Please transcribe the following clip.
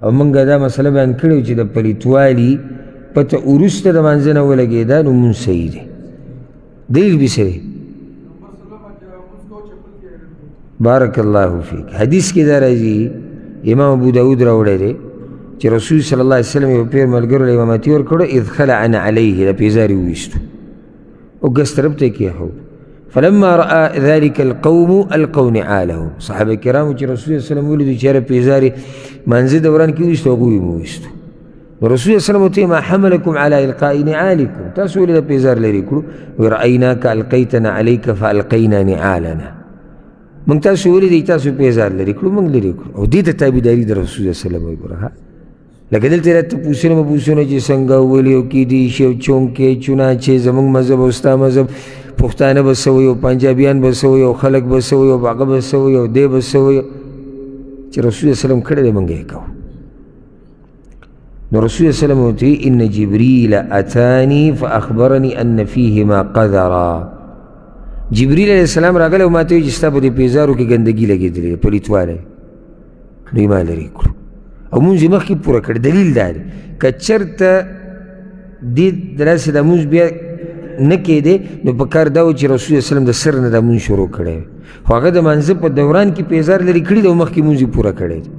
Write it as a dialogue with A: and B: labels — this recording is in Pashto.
A: او موږ دا مسله بیان کړې چې د پلیتوالي پته وروسته د مانځه نه ولګېده نو مونځ صحیح دی. دلیل به څه دی؟ بارک الله فیک. حدیث کې دا راځي، امام ابو داود راوړی دی چې رسول صلی الله علیه وسلم یو پیر ملګرو له امامتي ورکړو، اذ خلعن علیه، د پیزار یې وویستو او ګس طرف ته یې کېښود. فلما رأى ذلك القوم القوا نعالهم، صحابه کرامو چې رسول الله صلی الله علیه وسلم ولیدو چې یاره پیزار یې مانځه دوران کې وویستو، هغوی یې وویستو. رسول الله صلی الله علیه وسلم ما حملكم على القاء نعالكم، تاسو ولې د پیزار لرې کړو؟ ورأیناک القیتنا علیک فالقینا نعالنا، موږ تاسو ولیدئ تاسو پیزار لرې کړو، موږ لرې کړو. او دې ته تابعداري د رسول الله صلی الله علیه وسلم وګوره. لکه دلته راته پوښتنه مپوښتنه چې څنګه ولې او کېدی شي او چونکې چنانچې زموږ مذهب او ستا مذهب، پښتانه به څه وایي او پنجابیان به څه وایي او خلک به څه وایي او هغه به څه وایي او دی به څه وایي، چې رسول الله وسلم کړی دی موږ یې کوو. نو رسول الله وسلم ورته وایي ان جبریل اتاني فاخبرني ان فیهما قذرا، جبریل علیه السلام راغلی او ما ته وایي چې ستا په دې پیزارو کې ګندګي لګېدلې ده، پلیتوالی، نو یې ما لرې کړو او مونځ یې مخکې پوره کړ. دلیل دا دی که چېرته دې داسې دا مونځ بیا نه کېدی نو په کار دا و چې رسول الله وسلم د سر نه دا مونځ شروع کړی وی، خو هغه د مانځه په دوران کې پیزار لرې کړي دی او مخکې مونځ یې پوره کړی دی.